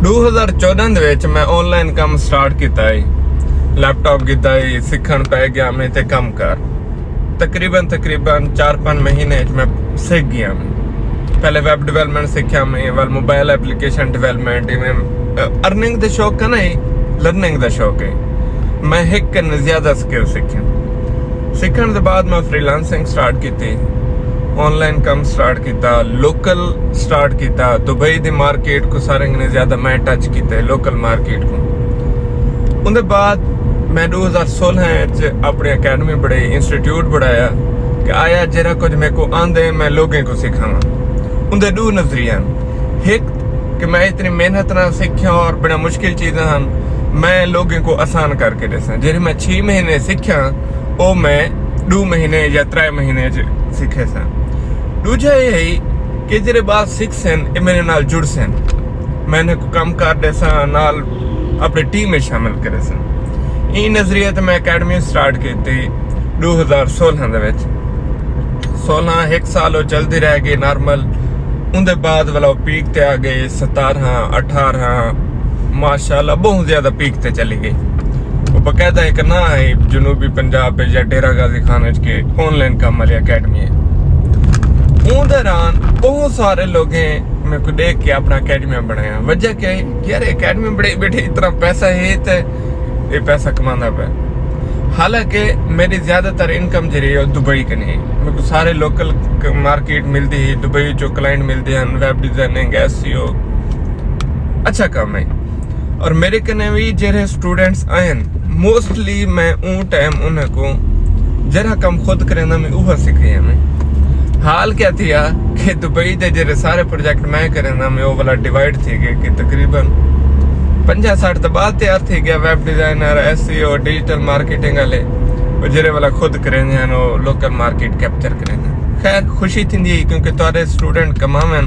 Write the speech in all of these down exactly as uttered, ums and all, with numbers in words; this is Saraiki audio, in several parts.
دو ہزار چودہ دے وچ میں آن لائن کم سٹارٹ کیتا ہے۔ لیپ ٹاپ گھدا ہے، سکھݨ پئے ڳیا میں تے کم کر۔ تقریباً، تقریباً چار پنج مہینے وچ میں سکھ ڳیا میں۔ پہلے ویب ڈیولپمنٹ سکھیا میں، ول موبائل اپلیکیشن ڈیولپمنٹ، ایویں، ارننگ دا شوق ہے نا، لرننگ دا شوق ہے۔ میں ہک کن زیادہ سکل سکھیا۔ سکھݨ دے بعد میں فری لانسنگ سٹارٹ کیتی، آن لائن کم سٹارٹ کیتا، لوکل سٹارٹ کیتا، دبئی دی مارکیٹ کو سارے نے زیادہ میں ٹچ کیتے، لوکل مارکیٹ کو۔ اون دے بعد میں دو ہزار سولہ وچ اپݨی اکیڈمی بݨائی، انسٹیٹیوٹ بݨایا کہ آیا جیڑھا کجھ میکوں آندے میں لوگیں کو سکھاواں۔ اون دے ݙو نظریے ہن، ہک کہ میں اتنی محنت نال سکھیا اور بڑا مشکل چیزاں ہن، میں لوگیں کو آسان کر کے ݙیساں۔ جیڑھے میں چھی مہینے سکھیا، او میں ݙو مہینے یا ترے مہینے وچ سکھیساں۔ ݙوجھا اے ہے کہ جیڑھے ٻال سکھسن، اے میݙے نال جڑسن، میں انہیں کو کم کر ݙیساں، نال اپݨی ٹیم وچ شامل کریساں۔ ایں نظریے تے میں اکیڈمی سٹارٹ کیتی دو ہزار سولہ دے وچ۔ سولہ ہک سال او چلدی رہ ڳئی نارمل۔ اون دے بعد ولا او پیک تے آ ڳئی، ستارہ، اٹھارہ، ماشاءاللہ بہت زیادہ پیک تے چلی ڳئی۔ او باقاعدہ ہک ناں ہے جنوبی پنجاب وچ یا ڈیرہ غازی خان وچ کہ آن لائن کم والی اکیڈمی ہے۔ اون دوران بہت سارے لوگیں میکوں ݙیکھ کے اپݨا اکیڈمیاں بݨایا۔ وجہ کیا ہے؟ یار، اکیڈمی بݨائی ٻیٹھے، اتنا پیسہ ہے تے اے پیسہ کماندا پیا۔ حالانکہ میݙی زیادہ تر انکم جیڑھی ہے، او دبئی کنیں ہے۔ میکوں سارے لوکل ک-، مارکیٹ ملدی ہے، دبئی وچوں کلائنٹ ملدے ہن، ویب ڈیزائننگ، ایس ای او، اچھا کم ہے۔ اور میݙے کنے وی جیڑھے اسٹوڈنٹس آئن، موسٹلی میں اوں ٹائم انہاں کو جیڑھا کم خود کریندا میں اوہا سکھایا میں۔ حال کیا تھیا کہ دبئی دے جیڑھے سارے پروجیکٹ میں کریندا میں، او والا ڈیوائیڈ تھی ڳئے کہ تقریباً پنجاہ سٹھ تاں ٻال تیار تھی ڳیا، ویب ڈیزائنر، ایس ای او، ڈیجیٹل مارکیٹنگ والے، او جیڑھے والا خود کریندے ہن، او لوکل مارکیٹ کیپچر کریندے ہن۔ خیر، خوشی تھیندی ہے کیونکہ تہاݙے اسٹوڈنٹ کماون،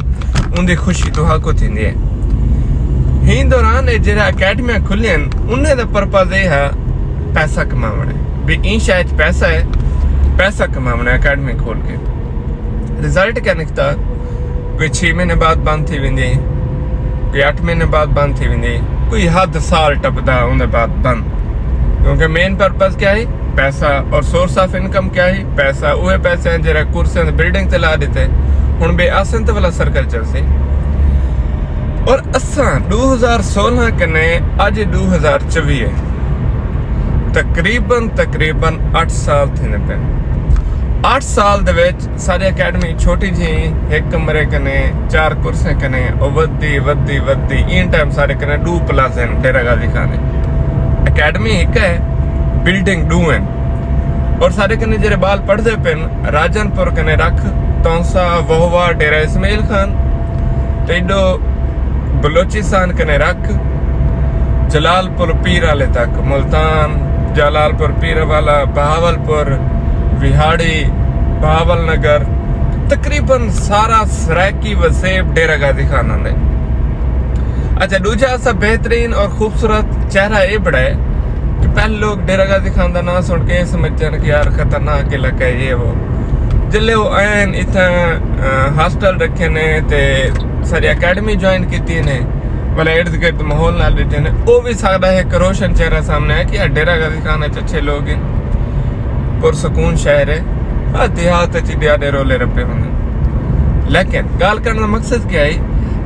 اوندی خوشی تہاکوں تھیندی ہے۔ ہیں دوران اے جیڑھا اکیڈمیاں کھلین، انہیں دا پرپز اے ہے پیسہ کماوݨ ہے، بھی ایں شے اچ پیسہ ہے، پیسہ کماوݨ ہے اکیڈمی کھول کے۔ رزلٹ کیا نکتا؟ کوئی چھی مہینے بعد بند تھی ویندی، کوئی اٹھ مہینے بعد بند تھی ویندی، کوئی حد سال ٹپدا اوندے بعد بند۔ کیونکہ مین پرپز کیا ہے؟ پیسہ۔ اور سورس آف انکم کیا ہے؟ پیسہ۔ اوہے پیسے ہیں جیڑھے کورسیں تے بلڈنگ تے لا ݙتے، ہݨ ٻئے آسن تے والا سرکل چلسی۔ اور اساں دو ہزار سولہ کنے اڄ دو ہزار چوویہ، تقریباً، تقریباً اٹھ سال تھیندے پئن۔ اٹھ سال دے وچ ساری اکیڈمی چھوٹی جھی، ہک کمرے کنے، چار کرسیں کنے، او ودھدی، ودھدی، ودھدی، این ٹائم سارے کنے ݙو پلازے ہن ڈیرہ غازی خان اچ۔ اکیڈمی ہک ہے، بلڈنگ ݙو ہن۔ اور سارے کنے جیڑھے ٻال پڑھدے پئن، راجن پور کنے رکھ، تونسہ، وہوا، ڈیرہ اسماعیل خان، تے ایݙو بلوچستان کنے رکھ، جلال پور پیر والے تک، ملتان، جلال پور پیر والا، بہاول پور، وہاڑی، بہاول نگر، تقریباً سارا سرائیکی وسیب ڈیرہ غازی خان آندے۔ اچھا، ݙوجھا اساں بہترین اور خوبصورت چہرہ اے بݨائے کہ پہلے لوگ ڈیرہ غازی خان دا ناں سݨ کے اے سمجھدے ہن کہ یار خطرناک علاقہ ہے، یہ وہ۔ جلے او آئن اتھاں، آ، ہاسٹل رکھے نے تے ساری اکیڈمی جوائن کیتی نے، ولا ارد گرد ماحول نال ݙٹھے نے، او وی ساݙا ہک روشن چہرہ سامݨے آیا کہ یار ڈیرہ غازی خان اچ اچھے لوگ ہن، پرسکون شہر ہے۔ آ، دیہات اچ ݙیہاڑے رولے رپے ہوندے۔ لیکن ڳالھ کرݨ دا مقصد کیا ہے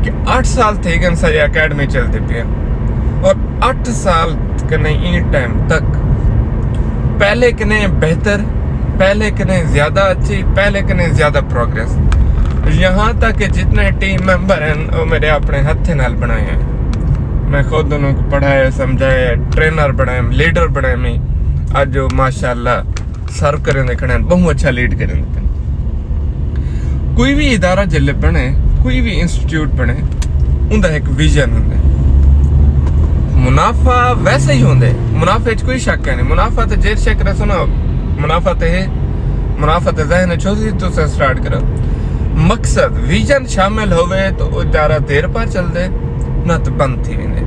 کہ اٹھ سال تھی ڳئن ساری اکیڈمی چلدی پئی ہے، اور اٹھ سال کنے ایں ٹائم تک پہلے کنے بہتر، پہلے کنے زیادہ اچھی، پہلے کنے زیادہ پروگریس۔ یہاں تک کہ جتنے ٹیم ممبر ہیں، وہ میرے اپنے ہتھے نال بݨائے ہیں۔ میں خود انہاں کو پڑھائے، سمجھائے، ٹرینر بݨائے، لیڈر بݨائے۔ میں اڄ جو ماشاءاللہ سرو کریندے کھڑے ہیں، بہت اچھا لیڈ کریندے پئے۔ کوئی بھی ادارہ جلے بݨے، کوئی بھی انسٹیٹیوٹ بݨے، اوندا ہک ویژن ہوندے۔ منافع ویسے ہی ہوندے، منافع اچ کوئی شک نہیں۔ منافع تے جیڑھ شک رسو نا، منافع تے ہے، منافع تے ذہن اچ ہوسی، تساں سٹارٹ کرو۔ مقصد، ویژن شامل ہووے تو او ادارہ دیر پا چلدے، نہ تو بند تھی ویندے۔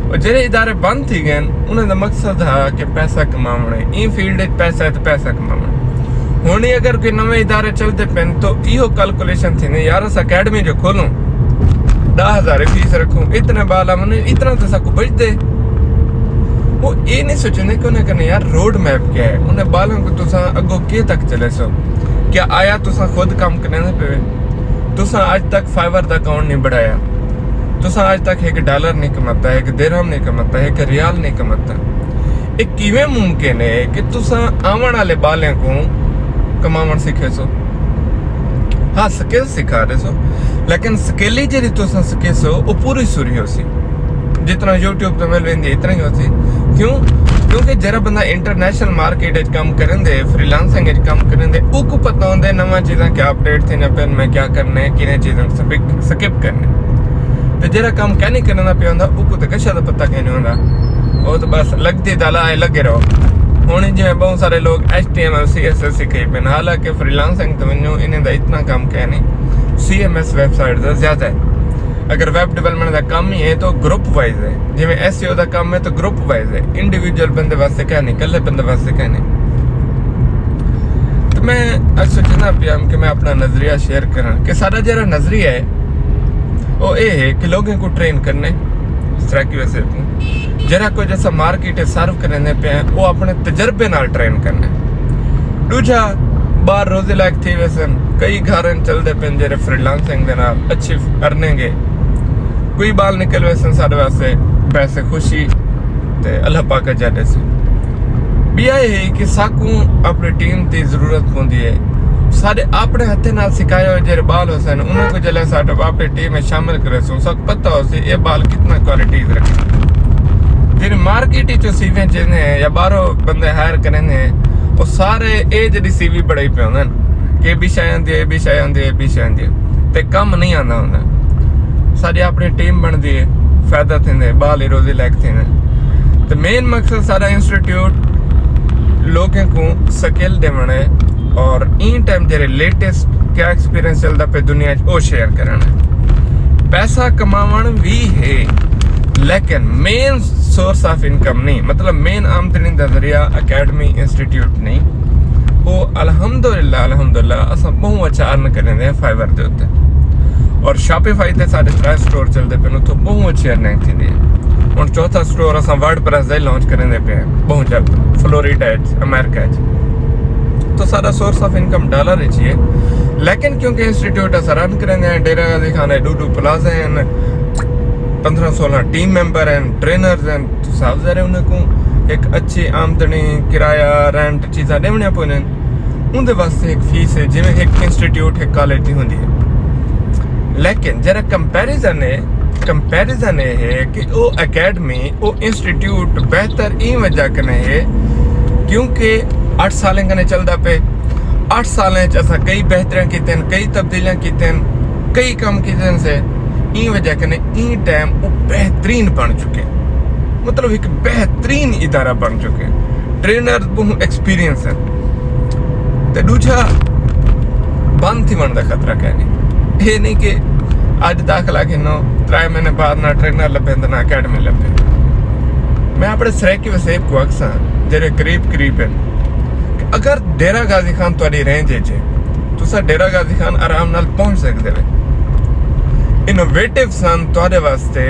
اور جیڑھے ادارے بند تھی ڳئن، انہاں دا مقصد ہا کہ پیسہ کماوݨ ہے، ایں فیلڈ اچ پیسہ ہے تے پیسہ کماوݨ۔ ہݨ اگر کوئی نویں ادارے چلدے پئن تو ایہو کیلکولیشن تھیندی، یار اساں اکیڈمی جو کھولوں، ݙاہ ہزار فیس رکھوں، اتنے ٻال آون، اتنا تو ساکوں بچدے۔ وہ یہ نہیں سوچندے کہ انہیں کنے یار روڈ میپ کیا ہے، انہیں ٻالاں کوں تساں اڳوں کیہ تک چلے سو؟ کیا آیا تساں خود کم کرنے پے؟ تساں اج تک فائیور دا اکاؤنٹ نہیں بݨایا، تساں اج تک ہک ڈالر نہیں کماتا، ہک درہم نہیں کماتا، ہک ریال نہیں کماتا۔ یہ کیویں ممکن ہے کہ تساں آوݨ والے ٻالیاں کوں کماوݨ سکھے سو؟ ہاں، سکل سکھا رہے سو، لیکن سکل ہی جڑی تساں سکھے سو، وہ پوری سوری ہو سی۔ جتنا یوٹیوب تے مل ویندی، اتنا ہی ہو سی۔ کیوں؟ کیونکہ جڑا بندہ انٹرنیشنل مارکیٹ وچ کم کرن دے، فری لانسنگ وچ کم کرن دے، اوکوں پتہ ہوندے نواں چیزاں کیا اپڈیٹ تھیندیاں پن، میں کیا کرنے، کنے چیزاں سکپ کرنے۔ تے جڑا کم کہیں نہیں کرنا پیا ہوندا، اوکوں تے کشا دا پتہ کہیں نہیں ہوندا۔ وہ تو بس لگدی دالا ہے، لگے رہو۔ ہن جویں بہت سارے لوگ H T M L, C S S سکھے پن، حالانکہ فری لانسنگ تے ونڄو، انہیں دا اتنا کم کہیں نہیں، C M S website دا زیادہ ہے۔ اگر ویب ڈیولپمنٹ دا کم ہی ہے تو گروپ وائز ہے، جویں ایس ای او دا کم ہے تو گروپ وائز ہے، انڈیویجول بندے واسطے کہیں نہیں، کلے بندے واسطے کہیں نہیں۔ تو میں اج سوچنا پیا کہ میں اپنا نظریہ شیئر کراں کہ سارا جڑا نظریہ ہے، وہ یہ ہے کہ لوگوں کو ٹرین کرنے، سرائیکی ویسے کو جڑا کچھ اساں مارکیٹ سرو کرنے پے ہیں، وہ اپنے تجربے نال ٹرین کرنے۔ دوجھا، ٻال روزی لائق تھی ویسن، کئی گھر ہن چلدے پن جڑے فری لانسنگ دے نال اچھی ارننگ ہے۔ کوئی ٻال نکل ویسن ساݙے واسطے پیسے، خوشی تے اللہ پاک جا ݙیسی۔ ٻیا یہ ہے کہ ساکوں اپنی ٹیم دی ضرورت ہوندی ہے۔ ساݙے اپنے ہتھے نال سکھائے ہوئے جڑے ٻال ہوسن، انہاں کوں جلے ساݙے اپنی ٹیم وچ شامل کریسوں، ساکوں پتہ ہوسی یہ ٻال کتنا کوالٹیز رکھے۔ جن مارکیٹ وچوں سی وی چیزیں ہیں یا ٻاہروں بندے ہائر کریندے ہیں، وہ سارے اے جڑی سی وی بڑائی پے ہوندن کہ اے بھی شے آندی ہے، اے بھی شے آندی ہے، اے بھی شے آندی ہے، تے کم نہیں آندا ہوندا۔ ساݙی اپݨی ٹیم بݨدی ہے، فائدہ تھیندے، ٻال ہی روزی لائق تھیندے۔ تے مین مقصد ساݙا انسٹیٹیوٹ لوکیں کوں سکل ݙیوݨ ہے اور ایں ٹائم جیڑھے لیٹسٹ کیا ایکسپیرینس چلدا پئے دنیا اچ، او شیئر کرݨ ہے۔ پیسہ کماوݨ وی ہے، لیکن مین سورس آف انکم نہیں، مطلب مین آمدنی دا ذریعہ اکیڈمی، انسٹیٹیوٹ نہیں۔ او الحمدللہ، الحمدللہ اساں ٻہوں اچھا ارن کریندے ہیں فائیور دے اتے۔ اور شاپیفائی تے ساݙے ترے سٹور چلدے پئے، اتھوں ٻہوں اچھی ارننگ تھیندی ہے۔ ہݨ چوتھا سٹور اساں ورڈ پریس دا ہی لانچ کریندے پئے ہیں، ٻہوں جلد، فلوریڈا اچ، امریکہ اچ۔ تو ساݙا سورس آف انکم ڈالر اچ ہی ہے، لیکن کیونکہ انسٹیٹیوٹ اساں رن کریندے ہیں، ڈیرہ غازی خان ہے، ݙو ݙو پلازے ہیں، پندرہ سولہ ٹیم ممبر ہیں، ٹرینرز ہیں، تو صاف ظاہر ہے انہاں کوں ایک اچھی آمدنی، کرایہ، رینٹ، چیزاں ݙیوݨیاں پوندن۔ اوندے واسطے ایک فیس ہے، جویں ایک انسٹیٹیوٹ، ایک کالج دی ہوندی ہے۔ لیکن جیڑھا کمپیریزن ہے، کمپیریزن یہ ہے کہ او اکیڈمی، او انسٹیٹیوٹ بہتر ایں وجہ کنے ہے کیونکہ اٹھ سالیں کنے چلدا پئے۔ اٹھ سالیں اچ اساں کئی بہتریاں کیتن، کئی تبدیلیاں کیتن، کئی کم کیتن سے، ایں وجہ کنے ایں ٹائم او بہترین بݨ چکے، مطلب ایک بہترین ادارہ بݨ چکے۔ ٹرینر ٻہوں ایکسپیرینس ہن۔ تے ݙوجھا، بند تھیوݨ دا خطرہ کائنی۔ اے نہیں کہ اڄ داخلہ گھنو، ترائے مہینے بعد نہ ٹرینر لبھے تے نہ اکیڈمی لبھے۔ میں اپݨے سرائیکی وسیب کوں آکھساں، جیڑھے قریب قریب ہن، کہ اگر ڈیرہ غازی خان تہاݙی رینج اچ ہے، تساں ڈیرہ غازی خان آرام نال پہنچ سڳدے وے۔ انوویٹو سن تہاݙے واسطے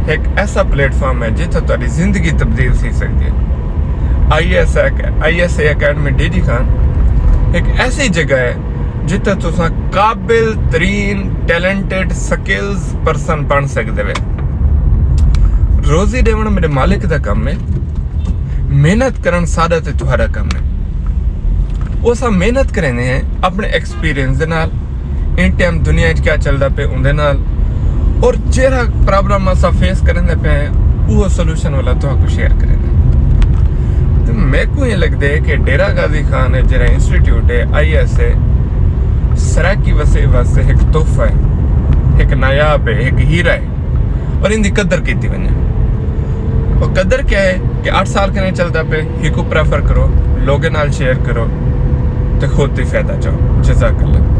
ہک ایسا پلیٹ فارم ہے جتھاں تہاݙی زندگی تبدیل تھی سڳدی ہے۔ I S A, I S A academy D D Khan ہک ایسی جگہ ہے جتھاں تساں قابل ترین ٹیلنٹڈ سکلز پرسن بݨ سڳدے وے۔ روزی ݙیوݨ میݙے مالک دا کم ہے، محنت کرݨ ساݙا تے تہاݙا کم ہے۔ او اساں محنت کریندے ہیں اپݨے ایکسپیرینس دے نال، ایں ٹائم دنیا اچ کیا چلدا پئے اوندے نال، اور جیڑھا پرابلم اساں فیس کریندے پئے ہیں، اوہو سولوشن والا تہاکوں شیئر کریندے ہیں۔ تے میکوں ایں لڳدے کہ ڈیرہ غازی خان ہے جیڑھا انسٹیٹیوٹ ہے، آئی ایس اے، سرائیکی وسیب واسطے ہک تحفہ ہے، ہک نایاب ہے، ہک ہیرا ہے۔ اور ان دی قدر کیتی ونڄے۔ اور قدر کیا ہے کہ اٹھ سال کنے چلدا پئے، ہیکوں پریفر کرو، لوگوں نال شیئر کرو تے خود دی فائدہ چاؤ۔ جزاک اللہ۔